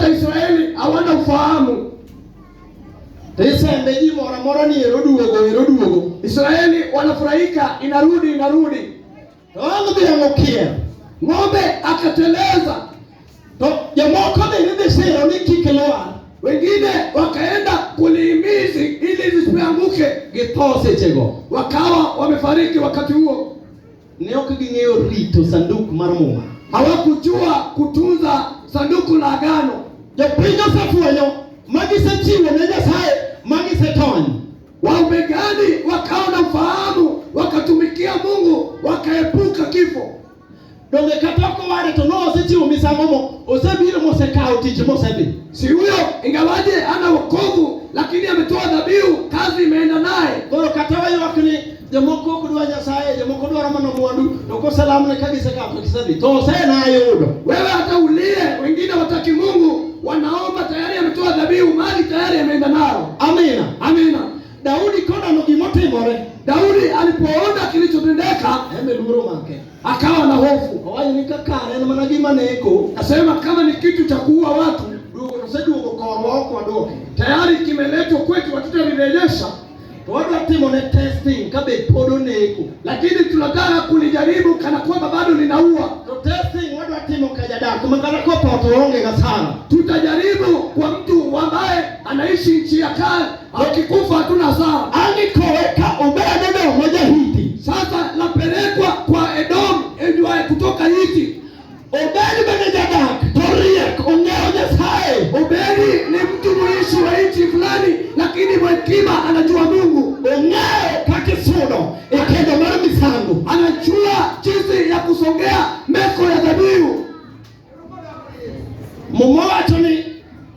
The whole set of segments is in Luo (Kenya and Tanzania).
Hata Israeli hawana ufahamu. To isembe ji moro amora ni ero duogo, ero duogo. Israeli wanafurahika, inarudi, inarudi. To ang' dhiang' okier. Ng'ombe akateleza, To jomoko dhi ni dhi siro ni kik lwar. wengine wakaenda kulihimizi ili lisianguke, Githo sechego. wakawa wamefariki wakati huo. Ne ok ging'eyo rito sanduk mar muma. Hawakujua kutunza sanduku la agano. Jopiny osefwenyo ma gisechiwo ne Nyasaye ma gisetony. Waume gani wakawa na ufahamu, wakatumikia Mungu, wakaepuka kifo. Donge kata ok owade to nosechiwo misango mo osebiro mosekawo tich mosedhi. Si huyo, ingawaje ana wokovu, lakini ametoa dhabihu, kazi imeenda naye. Koro kata waywak ni jomoko ok dwa Nyasaye, jomoko dwaro mana mwandu, to koselamne ka gisekawo to gisedhi. To osenayudo. Wewe hata ulie, wengine wataki Mungu, wanaomba tayari ametoa dhabihu, mali tayari ameenda nayo. Amina. Amina. Daudi koneno gimotimore, Daudi alipoona kilichotendeka en be luoro make. akawa na hofu, Owacho ni ka kare en mana gima neko, akasema kama ni kitu cha kuua watu duogo oseduogo korwa ok waduoke. tayari kimeletwa kwetu, hatutalirejesha, To wadwa timone testing ka be pod oneko. lakini tunataka kulijaribu kana kwamba bado linaua. To testing wadwa timo ka jadak ma kata kotho to oonge gasara. Tutajaribu kwa mtu ambaye anaishi nchi ya kale, akikufa hatuna hasara. Ang' ikowe ka Obed Edom ma ja-Hiti. Sasa lapelekwa kwa Edom ejuaye kutoka Hiti. Obed bende jadak to riek ong'eyo Nyasaye. Obedi ni mtu mwishi wa nchi fulani, lakini mhekima, anajua Mungu, Ong'eyo kaka isudo e kendo mar misango. anajua jinsi ya kusongea meko ya dhabihu. Muma wacho ni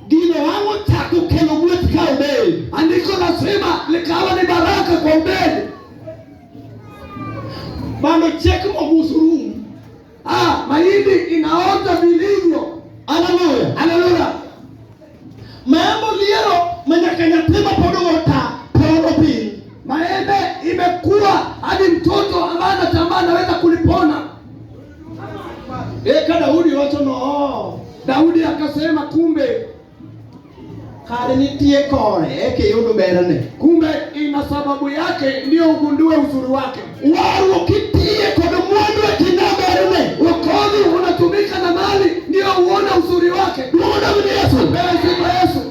gino ang' ochako kelo gweth ka Obed. Andiko nasema likawa ni baraka kwa Obedi. Bando chiek mobus rum. Ah, mahindi inaota vilivyo. Haleluya. Haleluya! Maembe oliero ma nyaka nyathi ma pod ogo ta pono piny. Maembe imekuwa hadi mtoto ambaye anatambaa anaweza kulipona. Eka Daudi wacho no. Daudi akasema, kumbe Kare nitie kore eka iyudo berne. kumbe ina sababu yake, ndiyo ugundue uzuri wake. Warruok itiye kod mwandu e kinde berne. Wokovu unatumika na mali, ndiyo uone uzuri wake. Duong' odog ne Yesu. Pewe sifa Yesu.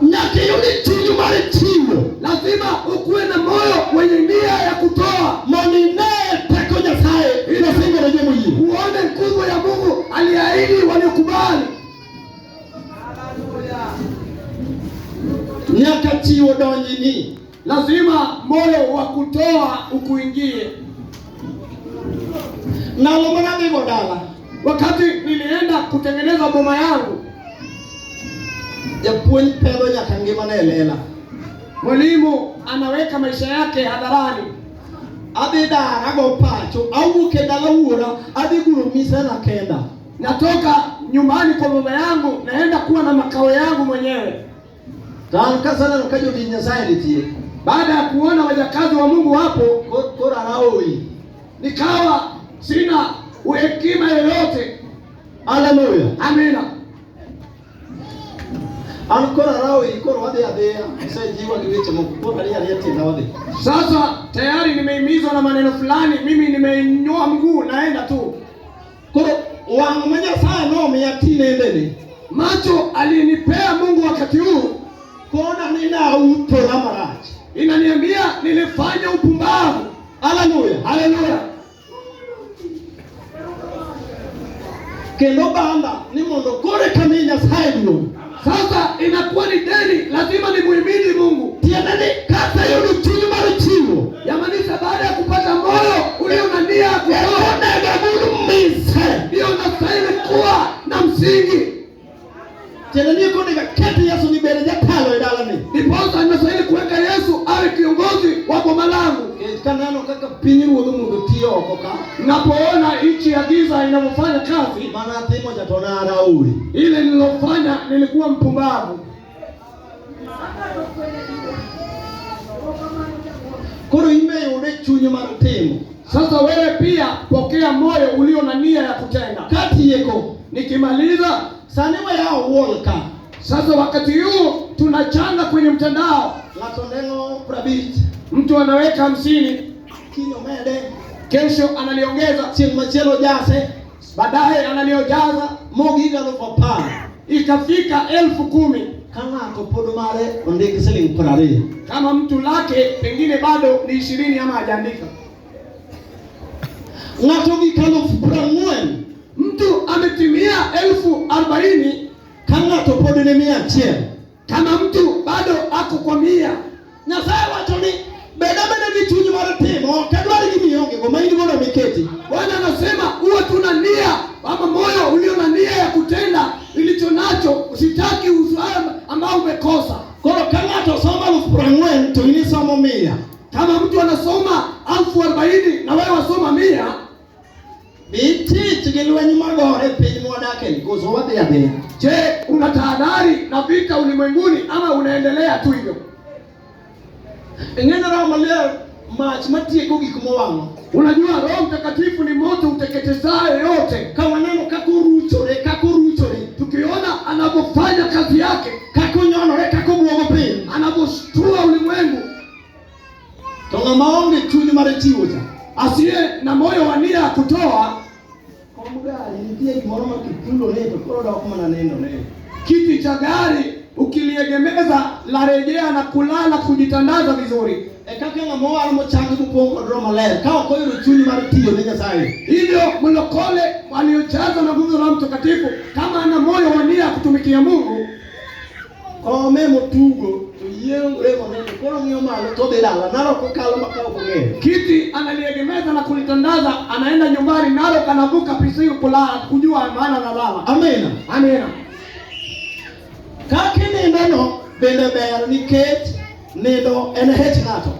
Nyaka iyud chuny mar chiwo Lazima ukuwe na moyo wenye nia ya kutoa, mondo ine teko Nyasaye mosingore jomoyie. uone nguvu ya Mungu aliahidi waliokubali. Nyaka chiwo donjini. Lazima moyo wa kutoa ukuingie. Ndalo mana adhigo dala, Wakati nilienda kutengeneza boma yangu, japuonj pedho nyaka ngimane e lela. mwalimu anaweka maisha yake hadharani. Adhi dar ago pacho, awuok e dala wuora, adhi guro misena kenda. Natoka nyumbani kwa baba yangu, naenda kuwa na makao yangu mwenyewe. To an kaseneno ka jotich Nyasaye nitie, Baada ya kuona wajakazi wa Mungu wapo, koro araoyi. nikawa sina hekima yoyote. Haleluya. Amina. An koro araoyi, koro wadhi adhiya, osejiwa gi weche moko, koro ariyo ariyo tienda wadhi. Sasa tayari nimehimizwa na maneno fulani, mimi nimeinyoa mguu, naenda tu. Koro wang' ma Nyasaye nomiya tinendeni, Macho alinipea Mungu wakati huu kona ni nauthora marach. inaniambia nilifanya upumbavu. Haleluya. Haleluya! Kendo banda ni mondo koro eka mi Nyasaye duong'. Sasa inakuwa ni deni, lazima nimuhimidi Mungu. Tiende ni kaseyudo chuny mar chiwo, Yamaanisha baada ya kupata moyo ulio na nia ya kutoa, onego agur mise. ndio unastahili kuwa na msingi. Tiende ni onego aket Yesu ni bed jatelo e dalani. Ndiposa ninastahili kuweka Yesu awe kiongozi wa boma langu. Nikech kaneno kaka piny ruodh mudho tiyo oko ka, Napoona nchi ya giza inavyofanya kazi, mana atimo cha to naraoyi. ile nililofanya nilikuwa mpumbavu. Koro in be yude chuny mar timo. Sasa wewe pia pokea moyo ulio na nia ya kutenda. Katieko, Nikimaliza, Sani wayawo wall ka. Sasa wakati huu tunachanga kwenye mtandao, Ng'ato neng'o 50. Mtu anaweka 50, Kiny omede. Kesho analiongeza, Chieng' machielo jase. Baadaye analiojaza mogik 10,000, ikafika 10,000. Ka ng'ato pod mare ondik siling 20. Kama mtu lake pengine bado ni 20 ama hajaandika. Ng'ato gik 40,000, mtu ametimia 40,000, ka ng'ato pod ni 100. Kama mtu bado ako kwa 100. Nyasaye wacho ni bed abeda gi chuny mar timo, ok adwar gima ionge go, ma in godo miketi. Bwana anasema uwe tuna nia ama moyo ulio na nia ya kutenda ilicho nacho, usitaki ufahamu ambao umekosa. Koro ka ng'ato somo 40,000 to in isomo 100. Kama mtu anasoma 40,000 na wewe wasoma 100, Bitich gi lweny magore piny mwadake ni, koso wadhi adhiya? Je, una tahadhari na vita ulimwenguni ama unaendelea tu hivyo? Ing'e ni Roho Maler mach matieko gik mowang'o. Unajua Roho Mtakatifu ni moto uteketezayo yote. Ka waneno kaka oruchore, kaka oruchore, tukiona anavyofanya kazi yake, kaka onyonore, kaka obuogo piny, anavyoshtua ulimwengu, to ng'ama onge chuny mar chiwo cha, asiye na moyo wa nia ya kutoa, kom gari nitie gimoro ma kitulo ne to koro dok mana nindo ne. Kiti cha gari ukiliegemeza larejea na kulala kujitandaza vizuri. E kaka ng'ama owar mochang mopong' kod Roho Maler ka ok oyudo chuny mar tiyo ne Nyasaye. Hivyo mlokole aliyojazwa na nguvu za Roho Mtakatifu, kama ana moyo wa nia ya kutumikia Mungu, kome motugo to yiengore monindo, koro ng'iyo malo to odhi dala, naro kokalo ma ka ok ong'eyo. Kiti analiegemeza na kulitandaza, anaenda nyumbani nalo kanavuka pisiu kulala, kujua maana analala. Amina. Amina. Kaka inindo no bende ber nikech nindo en hech ng'ato.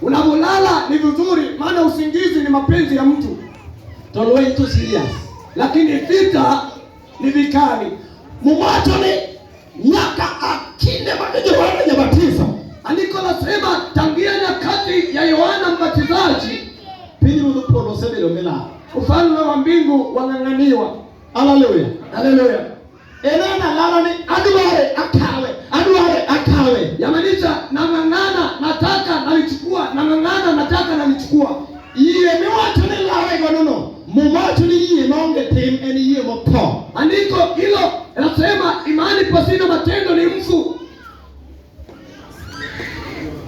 Unapolala ni vizuri, maana usingizi ni mapenzi ya mtu. To lweny to serious. Lakini vita ni vikali. Muma wacho ni nyaka a kinde mag Yohana Jabatiso. Andiko lasema tangia nyakati ya Yohana Mbatizaji, pinyruodh polo osebedo milal. Ufalme wa mbingu wang'ang'aniwa. Haleluya. Haleluya. Enena lalo ni adware akawe, adware akawe. Yamaanisha nang'ang'ana, nataka nalichukua, nang'ang'ana, nataka nalichukua. Yie miwacho ni lawe godo no, Muma wacho ni yie maonge tim en yie motho. Andiko hilo linasema imani pasina matendo ni mfu.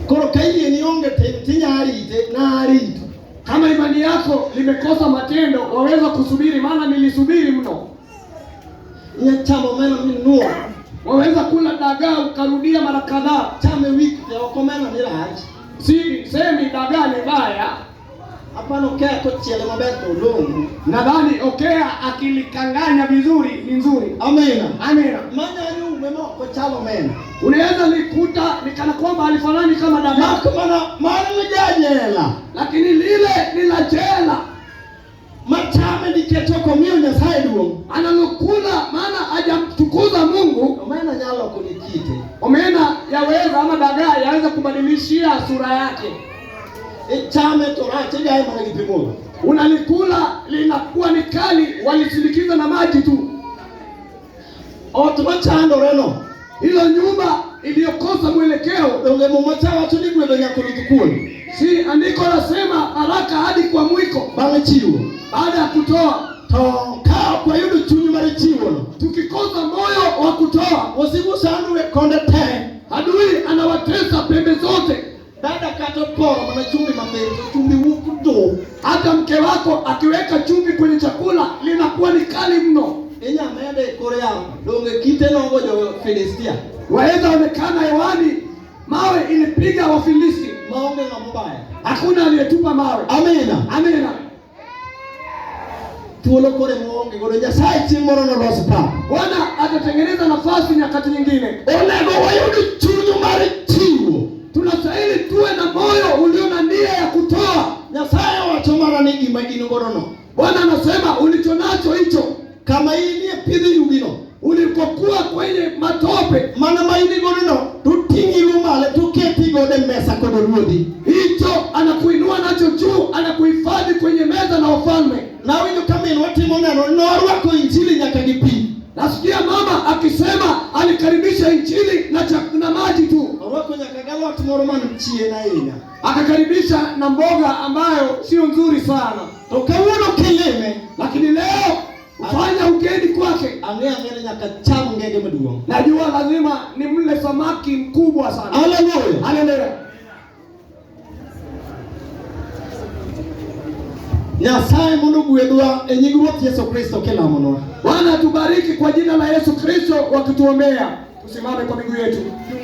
Koro ka yie ni onge tim tinya rite na rito. Kama imani yako limekosa matendo, waweza kusubiri, maana nilisubiri mno. Inya chamo omena minuo. Waweza kula dagaa ukarudia mara kadhaa. Chame wik te ok omena ni rach. Si semi dagaa ni mbaya. Hapana, Okea kochiele maber to olong'o. Nadhani Okea akilikanganya vizuri ni nzuri. Amina. Amina. Manyanyo ume ma ok ochalo omena. Unaweza likuta ni kana kwamba halifanani kama dagaa. Mak mana mar jajela. Lakini lile ni la jela. Machame nikech ok omiyo Nyasaye duong'. Analokula maana hajamtukuza Mungu. Omena nyalo koni kite. Omena yaweza ama dagaa yaweza kubadilishia sura yake. Ichame to rach igaye mana gi pi modho. Unalikula linakuwa ni kali, walisindikiza na maji tu. Ot machandore no, hilo nyumba iliyokosa mwelekeo. Donge Muma cha wacho ni gwedho nyaka oluth kuon. Si andiko lasema baraka hadi kwa mwiko. Bang' chiwo. Baada ya kutoa. To ka ok wayudo chuny mar chiwo no, tukikosa moyo wa kutoa, wasigu sandu e konde te. Adui anawatesa pembe zote. Dada kata oporo mana chumbi mathin to chumbi wuok dum. Hata mke wako akiweka chumvi kwenye chakula linakuwa ni kali mno. Inya mede e kor yamo, donge kite nogo jo Filistia. Waweza onekana hewani, mawe ilipiga Wafilisti. Maonge ng'ama obayo. Hakuna aliyetupa mawe. Amina. Amina. Thuolo koro ema waonge godo. Nyasaye chieng' moro nolos pap. Bwana atatengeneza nafasi nyakati nyingine. Onego wayud chuny mar chiwo. Tunastahili tuwe na moyo ulio na nia ya kutoa. Nyasaye owacho mana ni gima in godo no. Bwana anasema ulicho nacho hicho. Kama inie pidh yugino, ulipokuwa kwenye matope, mana ma in godo no, to ting'igo malo to keti godo e mesa kod ruodhi. Hicho anakuinua nacho juu, anakuhifadhi kwenye meza na wafalme. Nawinjo ka minwa timo neno, norwako injili nyaka gi pi. Nasikia mama akisema alikaribisha injili na maji tu, Orwako nyaka galot moro man chien ahinya. Akakaribisha na mboga ambayo sio nzuri sana. To kawuono kilime, Lakini leo kufanya ugeni kwake, ang'eyo ang'eya ni nyaka cham ngege maduong'. Najua lazima ni mle samaki mkubwa sana. Haleluya. Haleluya. Nyasaye mondo ogwedhwa e nying Ruoth Yesu Kristo kilamonwa. Bwana tubariki kwa jina la Yesu Kristo wakituombea. Tusimame kwa miguu yetu.